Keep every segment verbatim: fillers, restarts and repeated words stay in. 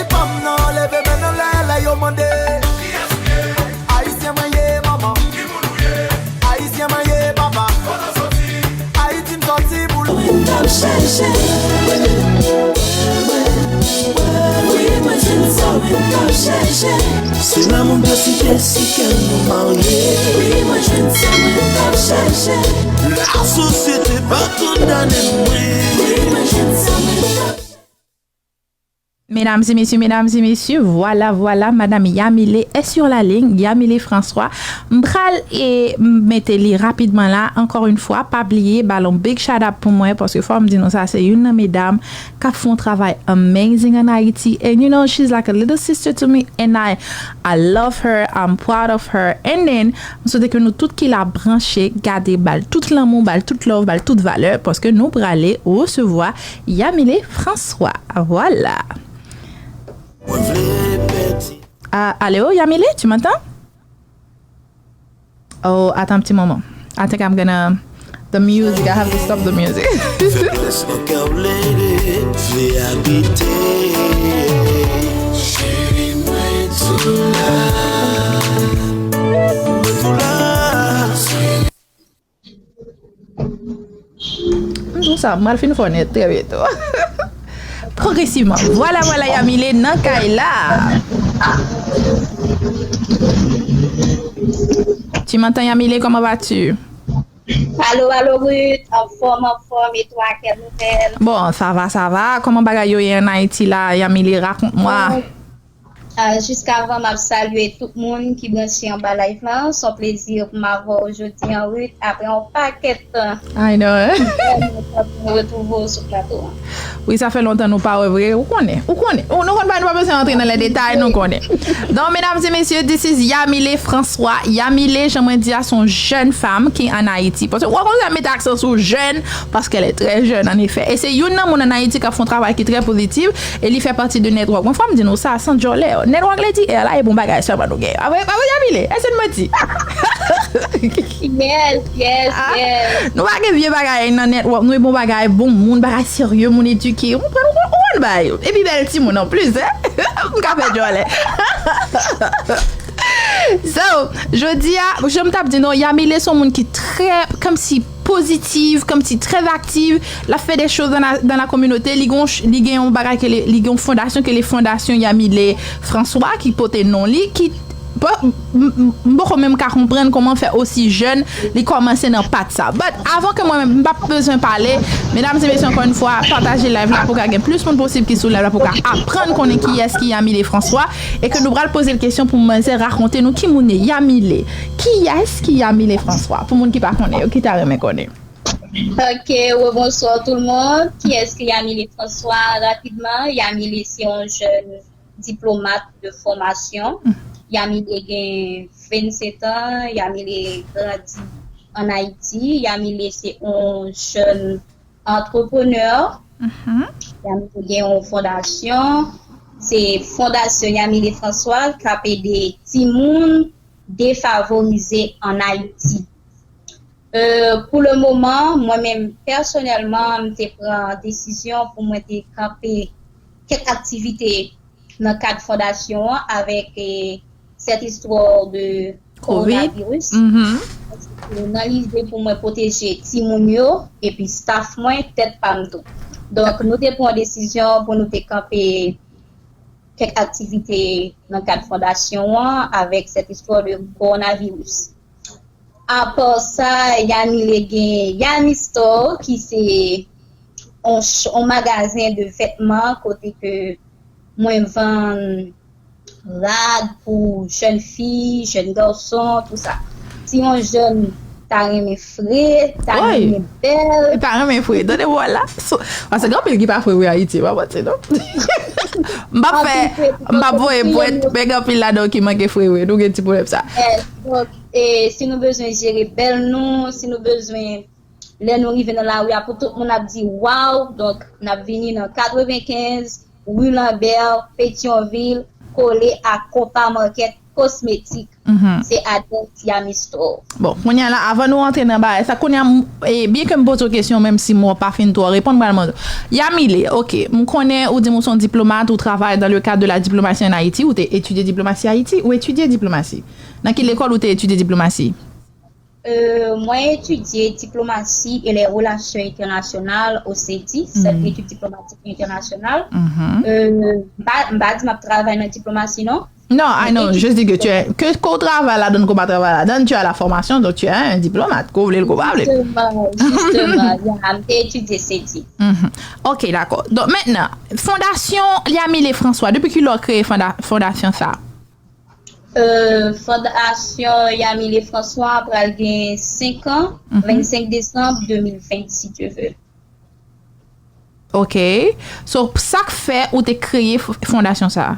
Fanm nan leve men nan lè, lè yo mande. Ayisyen mwen ye, manman. Ayisyen mwen ye, papa. Ayiti m sòti pou l. Mwen t ap chèche. Wi, mwen jwenn sa mwen t ap chèche. Se lanmou dèsi dèsi kè nou marye. Wi, mwen jwenn sa mwen t ap chèche. Lasosyete pa kondane mwen. Wi, mwen jwenn sa mwen t ap Mesdames et messieurs, mesdames et messieurs, voilà, voilà, Madame Yamile est sur la ligne, Yamile François. M pral e m mete li rapidman la, encore une fois, pa bliye, ba l on big shout out pou mwen, paske fò m di nou sa, se youn nan medam k ap fè yon travay amazing an Ayiti, and you know, she's like a little sister to me, and I, I love her, I'm proud of her, and then, m swete ke nou tout ki la branche, gade, ba l tout lanmou, ba l tout love, ba l tout valè, paske nou prale resevwa Yamile François. Voilà. Ah, allô, Yamile, tu m'entends? Oh, attends un petit moment. I think I'm gonna. The music, I have to stop the music. Feblès nan kè w lady, vle abite. Cheri, mwen tou la. Mwen tou la. M di w sa, m pral fin fò nèt trè byento. Progresivman. Vwala, vwala, Yamile nan kay la. Tu m'entends, Yamile, comment vas-tu? Alo, alo, Ruth. Anfòm, anfòm. E twa, quelle nouvelle? Bon, ça va, ça va. Kòman bagay yo ye an Ayiti la, Yamile? Raconte-moi. Ah, jiskavan, m ap salye tout moun ki branche anba live lan. Se yon plezi pou m avè w jodi an, Ruth, apre yon pakèt tan. I know. M vrèman kontan retwouve w sou plato an. Wi, sa fè lontan nou pa wè vre. Ou konnen, ou konnen. Ou, nou konn pa, nou pa bezwen antre nan lè detay, nou konnen. Donc, mesdames et messieurs, this is Yamile François. Yamile, jan mwen di a, se yon jèn fanm ki an Ayiti. Paske w konn sa mete aksan sou jèn, parce qu'elle est très jeune, en effet. E se youn nan moun an Ayiti k ap fè yon travay ki trè pozitif, e li fè pati de network. Mwen, fò m di nou sa, san djòlè, network lady, e la, e bon bagay sèlman nou gen. Apre, apre Yamile, èske n manti? Yes, yes, yes. Nou pa gen vye bagay nan network, nou e bon bagay, bon moun, bagay serye, moun edike. Ou konprann, ou konn, ou konn bagay yo. Epi bèl timoun an plis, hein? M ka fè djòlè. So, jodi a, jan m t ap di nou, Yamile se yon moun ki trè, kòmsi pozitiv, kòmsi trè aktiv. L ap fè de choz dans la, dans la communauté. Li gen, li gen yon bagay ke li, li gen yon fondasyon ke li Fondasyon Yamile François ki pote non li, ki pa, m, m, m poko menm ka konprann kòman fè osi jèn li kòmanse nan pat sa. But avan ke mwen menm, m p ap bezwen pale, medam e mesye, ankò yon fwa, pataje live la pou ka gen plis moun posib ki sou live la pou ka aprann konnen kiyès ki Yamile François, e ke nou pral poze l kesyon pou manzè rakonte nou ki moun ye Yamile. Kiyès ki Yamile François? Pou moun ki pa konnen yo, ki ta renmen konnen. Ok, rebonswa tout le monde. Kiyès ki Yamile François? Rapidman, Yamile se yon jèn diplomat de fòmasyon. Yamile gen vennsenk an, Yamile grandi an Ayiti, Yamile se yon jèn antreprenè. Yamile gen yon fondasyon, se Fondasyon Yamile François k ap ede timoun defavorize an Ayiti. Euh, pou le moman, mwen menm pèsonèlman, m te pran desizyon pou mwen te kanpe kèk aktivite nan kad fondasyon an avèk, eh, cette histoire de coronavirus. Nan lide pou mwen pwoteje timoun yo, epi staff mwen, tèt pa m tou. Donk, nou te pran desizyon pou nou te kanpe kèk aktivite nan kad fondasyon an avèk cette histoire de coronavirus. Apa sa, Yamile gen Yami Store, ki se on, on magazen de vètman kote ke mwen vann rad pou jèn fi, jèn gason, tou sa. Si yon jèn ta renmen fre, ta renmen bèl. Ta renmen fre. Tande, vwala. Paske gen anpil ki pa fre vre Ayiti, pa manti, non? M p ap fè, m p ap voye pwent, men gen anpil ladan yo ki manke fre vre. Nou gen ti pwoblèm sa. Donk, e si nou bezwen jere bèl nou, si nou bezwen, lè nou rive nan lari a, pou tout moun ap di waw, donk, n ap vini nan katrevenkenz, Rue Lambert, Petyonvil, kole ak Konpa Market, kosmetik. Se adrès Yami Store. Bon, kounye a la, avan nou rantre nan bagay sa, kounye a, m- e, byen ke m poze w kesyon, menm si mwen pa fin twò reponn, pral mande. Yamile, ok, m konnen ou di m ou se yon diplomat, ou travay dans le cadre de la diplomatie en Haïti, ou te etidye diplomasi Ayiti, ou etidye diplomasi. Nan ki lekòl ou te etidye diplomasi? Euh, mwen etidye diplomasi e lè relasyon entènasyonal o seti, Centre d'études diplomatiques internationales. Euh, m pa m pa di m ap travay nan diplomasi non. Non, I know, je dis que tu es, que, que ou travay ladan, que ou pa travay ladan, tu as la formation, donc tu es un diplomate, que ou vle l, que ou pa vle l. Justement, justement, yeah, m te etidye seti. Mhm. Ok, dakò. Donk, mentnan, Fondasyon Yamile François, depi kilè w kreye fonda, fondasyon sa a? Euh, Fondasyon Yamile François pral gen senk an, vennsenk desanm de mil ven, si Dye vle. Ok. So, sa k fè ou te kreye f- fondasyon sa a?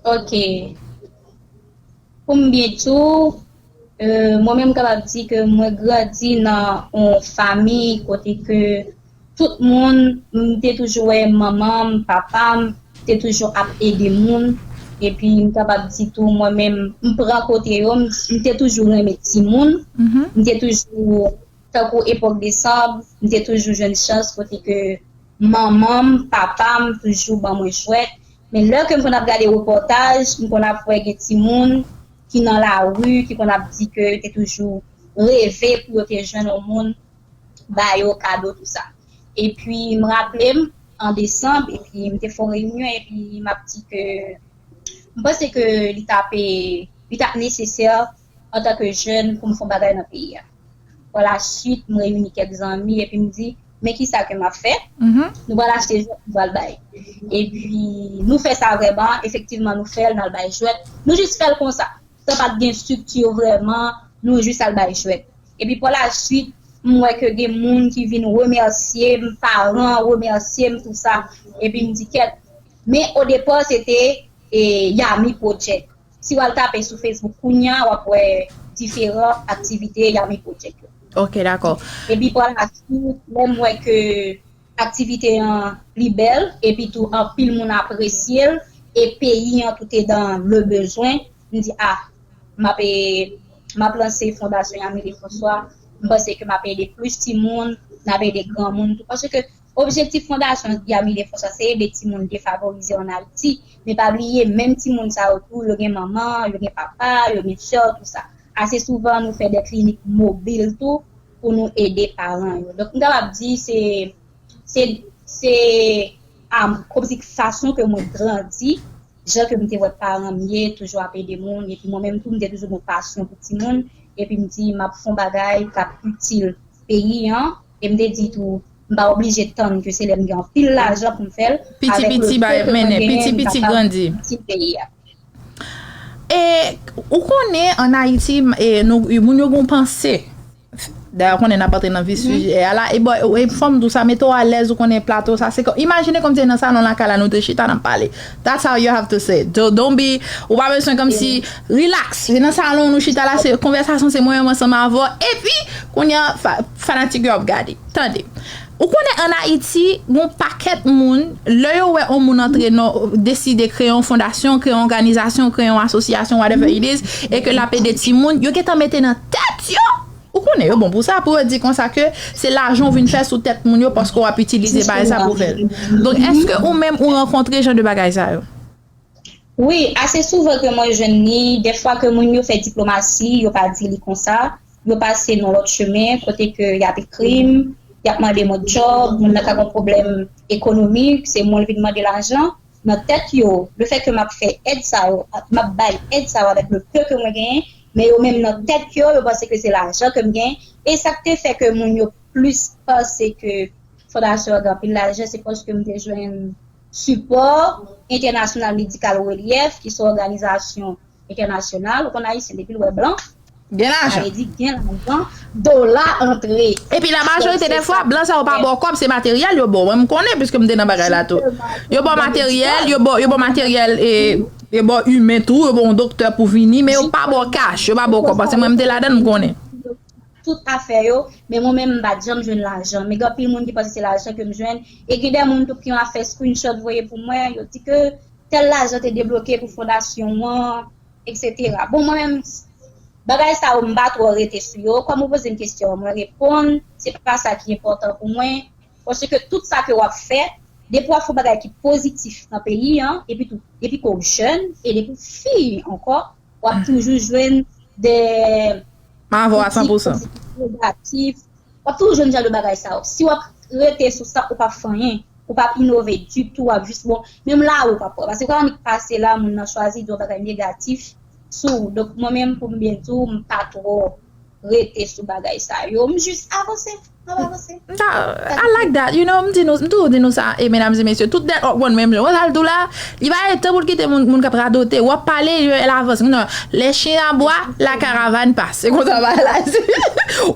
Ok. Pou m byen di w, euh, mwen menm m kapab di ke mwen grandi nan yon fanmi kote ke tout moun, m te toujou wè manman m, papa m, te toujou ap ede moun. Epi m kapab di tou, mwen menm, m pran kote yo, m, m te toujou renmen timoun. M te toujou, tankou epòk desanm, m te toujou jwenn chans kote ke manman m, papa m toujou ban mwen jwèt. Men lè ke m konn ap gade repòtaj, m konn ap wè gen timoun ki nan lari, ki konn ap di ke yo te toujou reve pou yo te jwenn yon moun ba yo kado, tou sa. Epi m raple m an desanm, epi m te fè yon reyinyon, epi m ap di ke m panse ke li t ap, li t ap nesesè antanke jèn pou m fè yon bagay nan peyi a. Palasyit, m reyini kèk zanmi, epi m di, men kisa ke m ap fè? Nou pral achte jwèt, nou pral bay. Epi nou fè sa vrèman, efektivman nou fè l, n al bay jwèt. Nou jis fè l konsa. Sa pa t gen estrikti vrèman, nou jis al bay jwèt. Epi palasyit, m wè ke gen moun ki vin remèsye m, paran remèsye m, tou sa. Epi m di kèt. Men odepa se te e, Yami Project. Si w al tape sou Facebook kounye a, w ap wè diferan aktivite Yami Project yo. Ok, dakò. Epi palasyit, lè m wè ke aktivite an li bèl, epi tou anpil moun apresye l, e peyi an tou te dans le besoin, m di a, m ap, m ap lanse Fondasyon Yamile François, m panse ke m ap ede plis timoun, n ap ede granmoun tou. Paske objektif Fondasyon Yamile François se ede timoun defavorize an Ayiti, men pa bliye menm timoun sa yo tou, yo gen manman, yo gen papa, yo gen sè, tou sa. Ase souvan nou fè de klinik mobil tou pou nou ede paran yo. Donk m kapab di se se se um, kòmsi fason ke mwen grandi, jan ke m te wè paran m ye, toujou ap ede moun, epi mwen menm tou m te toujou gen pasyon pou timoun, epi m di m ap fè yon bagay k ap itil peyi an, e m te di tou m pa oblije tann ke se lè m gen anpil lajan pou m fè l, piti piti bay mennen, piti piti grandi. Itil peyi a. E ou konnen an Ayiti, e, nou, moun yo gen yon panse. Dayè, ou konnen n ap antre nan vif sijè a la. E bò, e fò m di w sa, mete w alèz, ou konnen plato sa. Se kòm, imajine kòm se nan salon lakay la nou te chita, n ap pale. That's how you have to say it. Don't, don't be, ou pa bezwen kòmsi, relax. Se nan salon nou chita la, se konvèsasyon, se mwen menm ansanm avè w. Epi, kounye a, fa, fanatik yo ap gade. Tande. Ou konnen an Ayiti, gon pakèt moun, lè yo wè yon moun antre nan, deside kreye yon fondasyon, kreye yon òganizasyon, kreye yon asosyasyon, whatever it is, e ke l ap ede timoun, yo gentan mete nan tèt yo, ou konnen yo bon pou sa, pou yo di konsa ke se lajan w vin fè sou tèt moun yo paske w ap itilize bagay sa pou fè l. Donk, èske ou menm ou rankontre jan de bagay sa yo? Wi, ase souvan ke mwen jwenn li, dèfwa ke moun yo fè diplomasi, yo pa di li konsa, yo pase nan lòt chemen, kote ke y ap ekri m, y ap mande mwen djòb, moun nan ka gen pwoblèm ekonomik, se mwen l vin mande lajan. Nan tèt yo, lefètke m ap fè èd sa yo, m ap bay èd sa yo avèk le peu ke mwen genyen, men yo menm nan tèt yo, yo panse ke se lajan ke m genyen. E sa k te fè ke moun yo plis panse ke fondasyon an gen anpil lajan, se paske m te jwenn sipò International Medical Relief, ki se yon òganizasyon entènasyonal. Ou konn Ayisyen, depi l wè blan, Gen lajan. Sa vle di gen lajan, dola antre. Epi la majorite de fwa, blan sa yo pa ba w kòb, se materyèl yo ba w. Mwen m konnen, piske m te nan bagay la tou. Yo ba w materyèl, yo ba w, yo ba w materyèl, e, yo ba w imen tou, yo ba w yon doktè pou vini, men yo pa ba w kach, yo pa ba w kòb, paske mwen m te ladan l, m konnen. Tout afè yo, men mwen menm m pa t janm jwenn lajan. Men gen anpil moun ki panse se lajan ke m jwenn. E gen de moun tou ki yon afè screenshot voye pou mwen, yo di ke tèl lajan te debloke pou fondasyon an, etsetera. Bon, mwen menm, bagay sa yo, m pa twò rete sou yo. Kòm ou poze m kesyon an, mwen reponn, se pa sa ki enpòtan pou mwen. Paske tout sa ke w ap fè, depi w ap fè bagay ki pozitif nan peyi an, epi tou, depi ke w jèn, e depi w fi ankò, w ap toujou jwenn de M avè w a kritik san pou san. pozitif, negatif. W ap toujou jwenn jan de bagay sa yo. Si w ap rete sou sa, ou p ap fè anyen. Ou p ap inove ditou, w ap jis bon. Menm la ou p ap wè. Paske w annik pase la, moun nan chwazi di yon bagay negatif sou ou. Donk, mwen menm, pou m byen di w, m pa twò rete sou bagay sa yo. M jis avanse. M ap avanse. I like that, you know, m di nou, m toujou di nou sa, e medam e mesye, tout dèt ap wonn menm jan. Wè sa l di w la, li pa gen tan pou l kite moun, moun k ap radote. W ap pale, l avans. Non, les chiens aboient, la caravane passe. Se konsa bagay la di.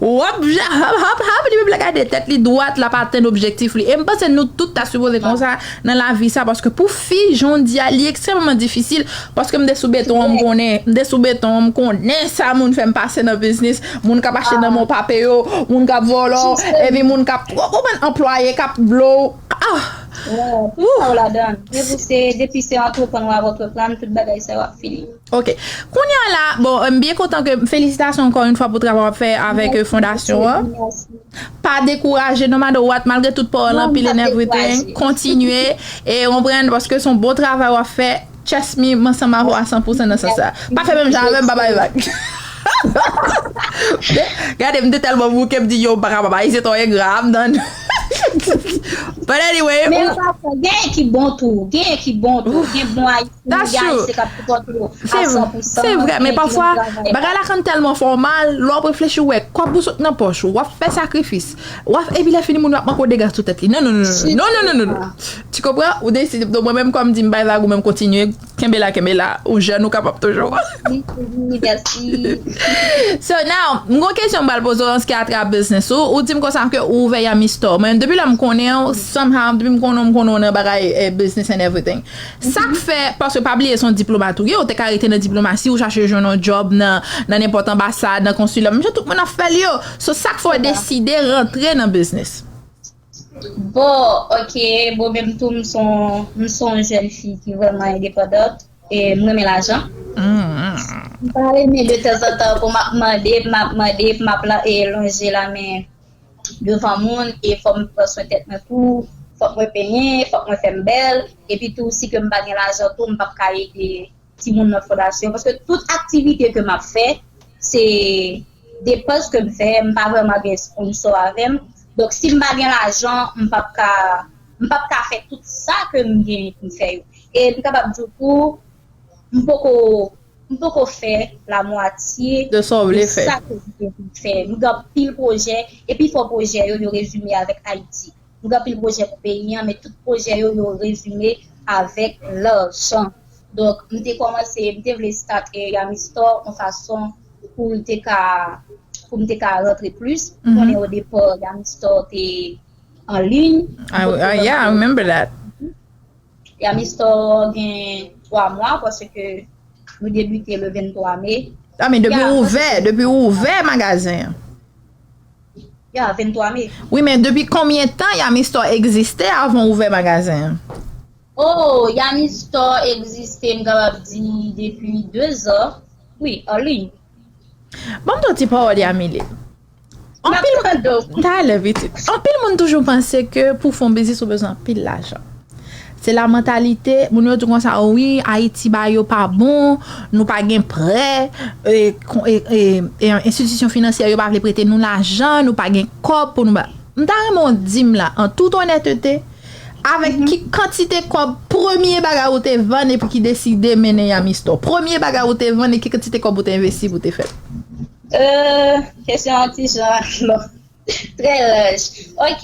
W ap ja, hop, hop, hop, li menm l ap gade tèt li dwat, l ap atenn objektif li. E m panse nou tout ta sipoze konsa nan lavi sa, paske pou fi, jan w di a, li ekstrèmeman difisil, paske m te sou beton an, m konnen, m te sou beton an, m konnen sa moun fè m pase nan biznis, moun k ap achte nan men w pa peye w, moun k ap vòlò, epi moun k ap, w konprann, anplwaye k ap blow. Ah! Tout sa w ladan. Depi se, depi se antreprann w ap antreprann, tout bagay sa yo ap fini. Ok. Kounye a la, bon, m byen kontan ke, felisitasyon ankò yon fwa pou travay w ap fè avèk euh, fondasyon an. Pa dekouraje, no matter what, malgre tout pawòl anpil and everything, kontinye e konprann paske se yon bon travay w ap fè. Trust me, m ansanm avè w a san pou san nan sans sa. Pa fè menm jan avè m, pa bay vag. Gade, m te tèlman bouke, m di yo, m pa kapab, Ayisyen twò engra, I'm done. But anyway, Men pafwa, gen ki bon tou, gen ki bon tou, gen bon Ayisyen, gen Ayisyen k ap sipòte yo a san pou san. Se vre, men pafwa, bagay la konn tèlman fè w mal, lè w ap reflechi, w wè kòb ou sot nan pòch ou, w ap fè sakrifis, w ap, epi lè fini moun yo ap manke w dega sou tèt li. Non, non, non, non, non, non, non, non, non. Tu comprends? Ou deside, donk mwen menm kòm di m bay vag ou menm kontinye, kenbe la, kenbe la, ou jèn ou kapab toujou. Mèsi. So now, m gon kesyon m pral poze w an ce qui a trait business ou, ou di m konsa ke ou ouvè Yami Store. Mwen, depi lè m konnen w, somehow, depi m konnen w, m konnen w nan bagay eh, business and everything. Sa k fè, paske pa bliye se yon diplomat ou ye, ou te ka rete nan diplomasi, ou chache jwenn yon job nan, nan nenpòt anbasad, nan konsila, menm jan tout moun ap fè l yo. So sa k fè w deside rantre nan business? Bon, ok, bon, menm tou, m son, m son jèn fi ki vrèman endepandant, e m renmen lajan. M pa renmen de tanzantan pou m ap mande, m ap mande, pou m ap la- e lonje lamen devan moun, e fò m pran swen tèt mwen tou, fòk mwen penyen, fòk mwen fè m bèl, epi tou, si ke m pa gen lajan tou, m p ap ka ede timoun nan fondasyon, paske tout aktivite ke m ap fè, se depans ke m fè, m pa vrèman gen sponsò avè m. Donk, si m pa gen lajan, m p ap ka, m p ap ka fè tout sa ke m gen pou m fè yo. E m kapab di w tou, m poko, m poko fè lamwatye de sa w vle fè. Sa ke m gen pou m fè. M gen anpil pwojè, epi fò pwojè yo, yo rezime avèk Ayiti. M gen anpil pwojè pou peyi an, men tout pwojè yo, yo rezime avèk lajan. Donk, m te kòmanse, m te vle start eh, Yami Store yon fason pou l te ka, pou m te ka rantre plis. Ou konnen o depa, Yami Store te an liy. I, I, yeah, I remember that. Yami Store gen twa mwa, paske nou debite le venntwa me. Ah, men depi ou ouvè, depi ou ouvè magazen an. Ya, venntwa me. Wi, men depi konbyen tan Yami Store egziste avan ou ouvè magazen an? Oh, Yami Store egziste, m kapab di, depi de zan. Wi, an liy. Ban m di w ti pawòl, Yamile. Anpil, talè pitit. Anpil moun toujou panse ke pou fè yon biznis ou bezwen anpil lajan. Se la mantalite, moun yo di konsa, wi, Ayiti bagay yo pa bon, nou pa gen prè, e, kon- e, e, e, enstitisyon finansyè yo pa vle prete nou lajan, nou pa gen kòb pou nou ba. M ta renmen w di m la, an tout onètete, avèk ki kantite kòb premye bagay ou te vann epi ki deside mennen Yami Store? Premye bagay ou te vann e ki kantite kòb ou te envesti pou te fè l? Euh, kesyon an ti jan long. Trè laj. Ok.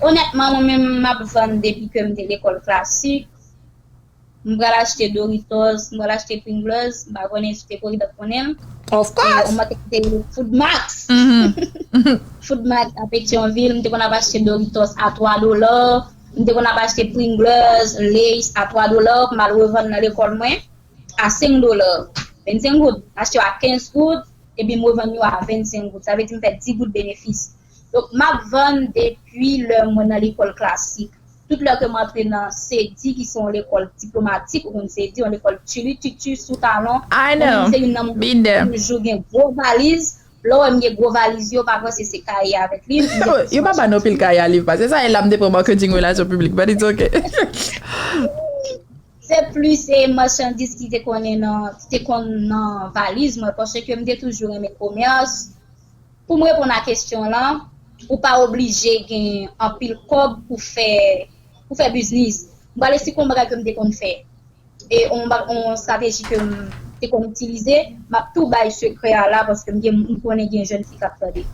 Onètman, mwen menm, m ap vann depi ke m te lekòl klasik. M pral achte Doritos, m pral achte Pringles, m pa konnen si w te kouri t ap konnen l. Of course! Ou mwen te Food Max. Food Max a Petyonvil, m te konn ap achte Doritos a twa dola, m te konn ap achte Pringles, Lays a twa dola, pou m al revann nan lekòl mwen a senk dola. Vennsenk goud, m achte yo a kenz goud, epi m revann yo a vennsenk goud. Sa vle di m fè dis goud benefis. Donk, m ap vann depi lè mwen nan lekòl klasik. Tout lè ke m antre nan CEDI, ki se yon lekòl diplomatik, ou konn CEDI, yon lekòl tchili, tchitchi, sou talon. I know. Mwen menm se youn nan moun ki toujou gen gwo valiz. Lè w wè m gen gwo valiz yo, pa panse se kaye avèk liv. Yo pa ba nou pil kaye a liv, pa. Se sa e la m te pran marketing relasyon piblik, but it's okay. Se plis e machandiz ki te konnen nan, ki te konn nan valiz mwen, paske m te toujou renmen komès. Pou m reponn a kesyon lan, ou pa oblije gen anpil kòb pou fè, pou fè biznis. M pral esplike yon bagay ke m te konn fè. E yon ba- yon estrateji ke m te konn itilize, m ap tou bay sekrè a la paske m gen, m konnen gen jèn fi k ap tande.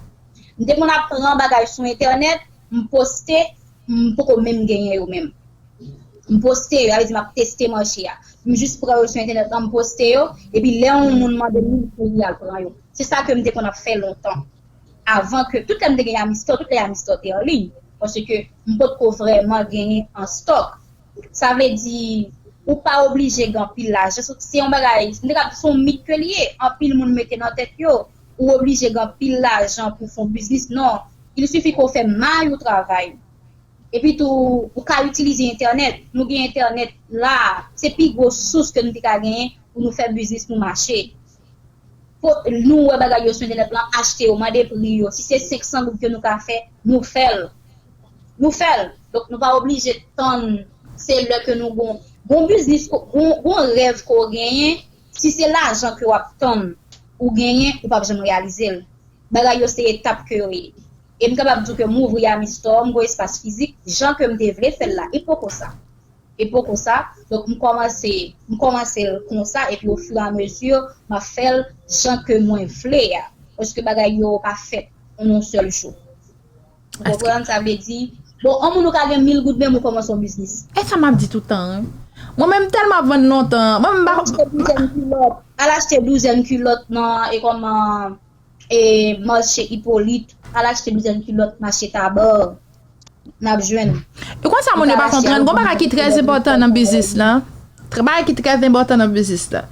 M te konn ap pran bagay sou entènèt, m poste, m poko menm genyen yo menm. M poste yo, sa vle di m ap teste mache a. M jis pran yo sou entènèt lan, m poste yo, epi lè yon moun mande m, m kouri al pran yo. Se sa ke m te konn ap fè lontan. Avan ke, tout lè m te gen Yamistò, tout lè Yamistò te an liy. Paske m potko vrèman genyen an stòk. Sa vle di, ou pa oblije gen anpil lajan. Se, se yon bagay, m te ka di se yon mit ke li ye. Anpil moun mete nan tèt yo, ou oblije gen anpil lajan pou fè yon biznis. Non, il suffit ke w fè may ou travay. Epi tou, ou ka itilize entènèt. Nou gen entènèt la, se pi gwo sous ke nou te ka genyen pou nou fè biznis nou mache. Po- nou wè bagay yo sou entènèt lan, achte yo, mande pri yo. Si se senk san goud ke nou ka fè, nou fè l. Nou fè l. Donk, nou pa oblije tann se lè ke nou gon, gon biznis, ko- gon, gon rèv ke w genyen, si se lajan ke w ap tann ou genyen, ou p ap janm reyalize l. Bagay yo se etap ke yo ye. E m kapab di w ke m ouvri Yamistò, m gon espas fizik, jan ke m te vle fè l la, e poko sa. E poko sa. Donk, m kòmanse, m kòmanse l konsa, epi ofiramezu, m ap fè l jan ke mwen vle a. Paske bagay yo pa fèt an yon sèl jou. Ou konprann? Sa vle di, bon, yon moun ou ka gen mil goud, men ou kòmanse yon biznis. E sa m ap di tout tan, wi. Mwen menm tèlman ap vann lontan. Mwen menm m pa Al achte douzèn kilòt, al achte douzèn kilòt nan, e kòman, e mache Ipolit, al achte douzèn kilòt mache Taba. N ap jwenn. E konsa moun yo pa konprann. Gon bagay ki trè enpòtan nan biznis la. Trè- Bagay ki trè enpòtan nan biznis la.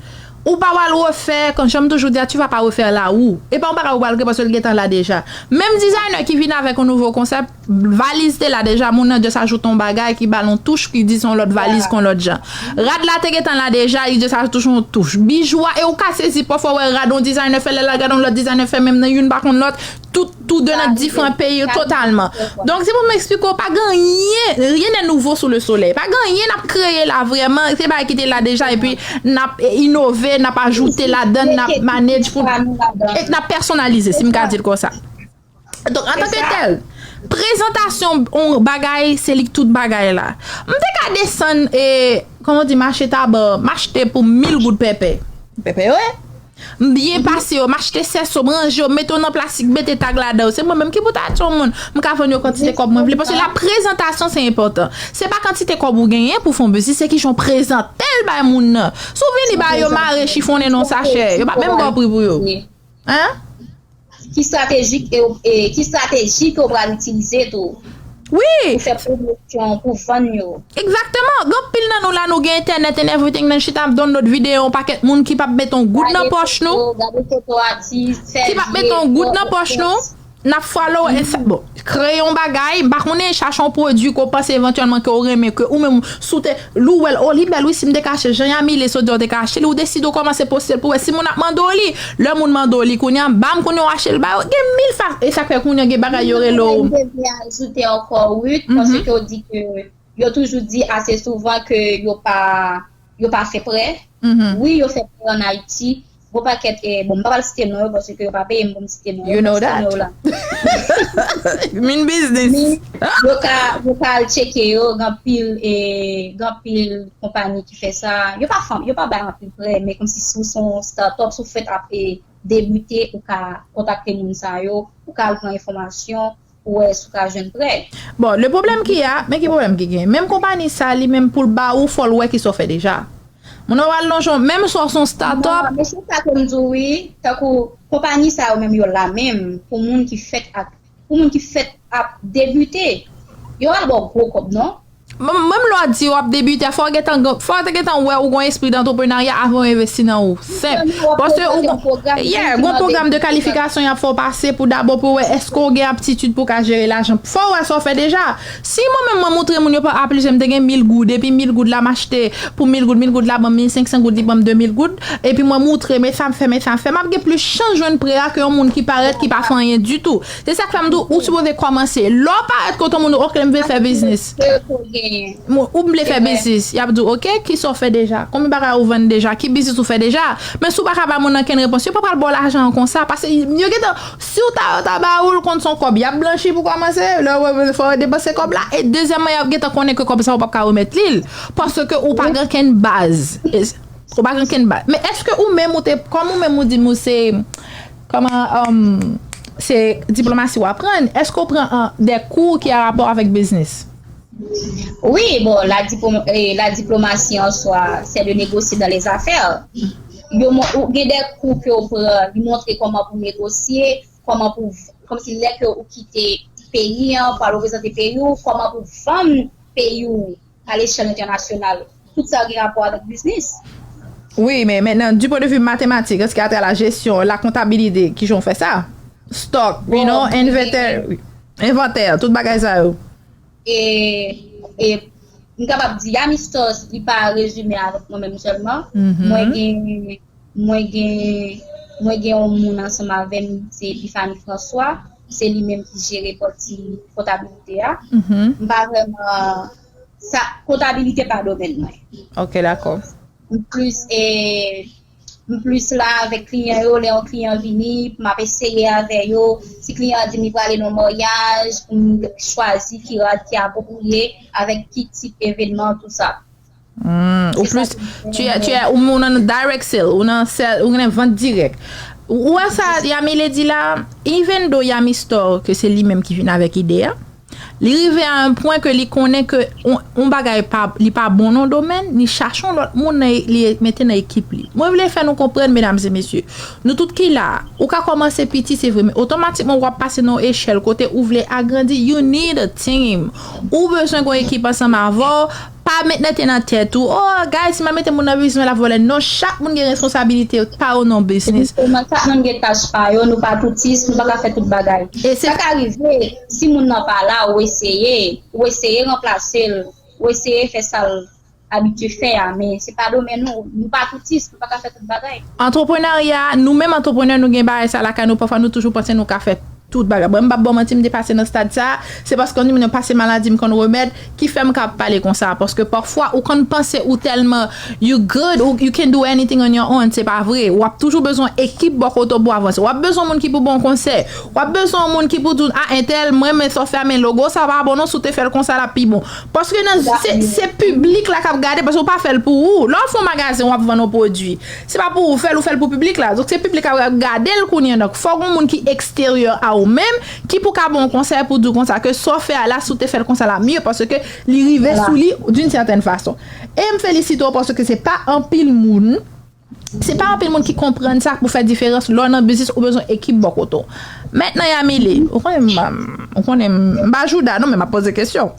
Ou pa pral refè, kon jan m toujou di a, tu vas pas refaire la roue. E pa yon bagay ou pral refè paske l gentan la deja. Menm dizayner ki vin avèk yon nouvo konsèp, valiz te la deja, moun nan just ajoute yon bagay ki ba l yon touch, ki di se yon lòt valiz kon lòt jan. Rad la te gentan la deja, li just ajoute yon touch. Bijou a, e ou ka sezi, pafwa w wè rad yon dizayner fè, lè l al gade yon lòt dizayner fè, menm nan youn pa konn lòt, tout, tou de nan diferan peyi yo totalman. Donk, se pou m eksplike w, pa gen anyen, rien n'est nouveau sous le soleil. Pa gen anyen n ap kreye la vrèman, se bagay ki te la deja, epi n ap, e, inove, n ap ajoute ladan, n ap manage pou, e n ap pèsonalize, si m ka di l konsa. Donk, antanke tèl, prezantasyon yon bagay, se li k tout bagay la. M te ka desann, e, kòman di, mache Taba, m achte pou mil goud pèpè. Pèpè yo, e? M byen pase yo, m achte sèso, m ranje yo, m mete yo nan plastik, mete tag ladan yo. Se mwen menm ki pou ta di yon moun, m ka vann yo kantite kòb mwen vle. Paske la prezantasyon, se enpòtan. Se pa kantite kòb ou genyen pou fè yon biznis, se kijan w prezante l bay moun nan. Si w vini ba yo mare, chifonnen nan yon sachè, yo p ap menm ba w pri pou yo. Hein? Ki estrateji ke w, e, ki estrateji ke w pral itilize tou? Wi! Pou fè pwomosyon, pou vann yo. Egzakteman. Gen anpil nan nou la, nou gen entènèt and everything, nan chita ap download videyo yon pakèt moun ki p ap mete yon goud nan pòch nou. Gade foto, gade foto atis, fè vye. Ki p ap mete yon goud nan pòch nou. N ap follow, e sa, bon, kreye yon bagay, m pa konnen, chache yon pwodui ke w panse evantyèlman ke w renmen, ke ou menm, si w te, lè w wè l, o, li bèl, wi, si m te ka achte l, jan Yamile sot di a, w te ka achte li, ou deside w kòmanse poste l pou w wè si moun ap mande w li. Lè moun mande w li kounye a, bam, kounye a w achte l ba yo. Gen mil fa-, e sa k fè kounye a gen bagay yo rele w. Mwen te vle ajoute ankò, Ruth, paske w di ke yo toujou di ase souvan ke yo pa, yo pa fè prè. Wi, yo fè prè ann Ayiti. Gon pakèt, e, bon, m pa pral site non yo, paske yo pa peye m pou m site non yo, m ap site non yo la. Mean business. Men, yo ka, yo ka al tcheke yo, gen anpil, e, gen anpil konpayi ki fè sa. Yo pa fè, yo pa bay anpil prè, men kòmsi si w se yon start-up, si w fèk ap, e, debite, ou ka kontakte moun sa yo, ou ka al pran enfòmasyon, pou wè si w ka jwenn prè. Bon, le pwoblèm ki a, men ki pwoblèm ki gen? Menm konpayi sa, li menm pou l ba ou, fò l wè kisa w fè deja. Moun nan pral lonje w, menm si w se yon start-up. Non, men se sa ke m di w, wi. Tankou konpayi sa yo menm yo la menm pou moun ki fèk ak, pou moun ki fèk ap debite. Yo pral ba w gwo kòb, non? Menm lè w di w ap debite a, fò w gentan, fò w te gentan wè ou gon espri dantreprenarya avan w envesti nan ou. Senp. Paske ou gon, yeah, gon pwogram de kalifikasyon y ap fè w pase pou dabò pou wè èske w gen aptitid pou w ka jere lajan. Fò w wè sa w fè deja. Si mwen menm mwen moutre moun yo pa aplize m te gen mil goud, epi mil goud la m achte pou mil goud, mil goud la ban m mil senk san goud, li ban m de mil goud, epi mwen moutre men sa m fè, men sa m fè, m ap gen plis chans jwenn prè a ke yon moun ki parèt ki pa fè anyen ditou. Se sa k fè m di w, ou sipoze kòmanse. Lè w parèt kote yon moun, ok, m vle fè biznis. Ou m vle fè biznis. Y ap di w, ok, kisa w fè deja? Konbyen bagay ou vann deja? Ki biznis ou fè deja? Men si w pa ka bay moun nan kenn repons, yo pa pral ba w lajan an konsa. Paske yo gentan, si w ta, yo ta ba ou l konn se yon kòb, y ap blanchi pou kòmanse. Lè w fò yo depanse kòb la. E dezyèmman, y ap gentan konnen ke kòb sa ou p ap ka remèt li l. Paske ou pa gen kenn baz. Ou pa gen kenn baz. Men èske ou menm ou te, kòm ou menm ou di m ou se, kòman, um, se diplomasi w aprann, èske ou pran an, de kou ki a rapò avèk biznis? Wi, bon, la, diplo, eh, la diplomasi an swa, se de negosye dan lèzafè. Yo, ou gen de kou ke w pran, li montre kòman pou negosye, kòman pou, kòmsi lè ke ou kite peyi an, pou al reprezante peyi w, kòman pou vann peyi w a lechèl entènasyonal. Tout sa gen rapò avèk biznis. Wi, men mentnan, du point de vue matematik, èske atra la jesyon, la kontabilite, kijan w fè sa? Stock, you know, envantè, envantè, tout bagay sa yo. E, e m kapab di, Yami Stores, li pa rezime avèk mwen menm sèlman. Mwen gen, mwen gen, mwen gen yon moun ansanm avè m, se Epiphanie François. Se li menm ki jere pati kontabilite a. M pa vrèman, sa, kontabilite pa domèn mwen. Ok, dakò. M plis, e, m plis la avèk kliyan yo, lè yon kliyan vini, m ap eseye avè yo. Si kliyan an di m li prale nan yon maryaj, pou m chwazi ki rad ki apwopriye, avèk ki tip evènman, tou sa. Hmm, ou plis, tu es, tu es, ou, ou nan direct sale, ou nan sale, ou nan vant dirèk. Ou wè sa Yamile di la, even though Yami Store, ke se li menm ki vin avèk ide a, li rive a yon pwen ke li konnen ke yon, yon bagay pa, li pa bon nan domèn, li chache yon lòt moun nan, li mete nan ekip li. Mwen vle fè nou konprann, medam e mesye, nou tout ki la, ou ka kòmanse piti, se vre, men otomatikman w ap pase nan yon echèl kote ou vle agrandi, you need a team. Ou bezwen gen yon ekip ansanm avè w, pa met nète nan tèt ou, oh, guys, si m al mete moun nan biznis mwen, l ap vòlè. Non, chak moun gen responsabilite pa yo nan biznis. Jisteman, chak moun gen tach pa yo, nou pa toutis, nou pa ka fè tout bagay. Sa ka rive, si moun nan pa la, ou eseye, ou eseye ranplase l, ou eseye fè sa l abitye fè a, men se pa domèn nou, nou pa toutis, nou pa ka fè tout bagay. Antreprenarya, nou menm antreprenè, nou gen bagay sa lakay nou, pafwa nou toujou panse nou ka fè tout bagay. Bon, m p ap ba w manti, m te pase nan stad sa, se paske yon moun pase maladi m konn remèd, ki fè m ka pale konsa. Paske pafwa, ou konn panse ou tèlman, you good, ou, you can do anything on your own, se pa vre. W ap toujou bezwen ekip bò kote w pou avanse. W ap bezwen moun ki pou ba w konsèy. W ap bezwen yon moun ki pou di w, a, entèl, mwen renmen sa w fè a, men logo sa pa bon non, si w te fè l konsa, l ap pi bon. Paske nan, se, se piblik la k ap gade, paske w pa fè l pou ou. Lè w fè yon magazen, w ap vann yon pwodui. Se pa pou ou fè l, ou fè l pou piblik la. Donk, se piblik la k ap gade l kounye a. Donk, fò gen yon moun ki eksteryè a ou menm, ki pou ka ba w yon konsèy pou di w konsa, ke sa w fè a la, si w te fè l konsa la, mye, paske li rive sou li d'une certaine façon. E m felisite w paske se pa anpil moun, se pa anpil moun ki konprann sa k pou fè diferans lè w nan biznis ou bezwen ekip bò kote w. Mentnan, Yamile, ou konnen m, ou konnen m, m pa jouda non, men m ap poze kesyon.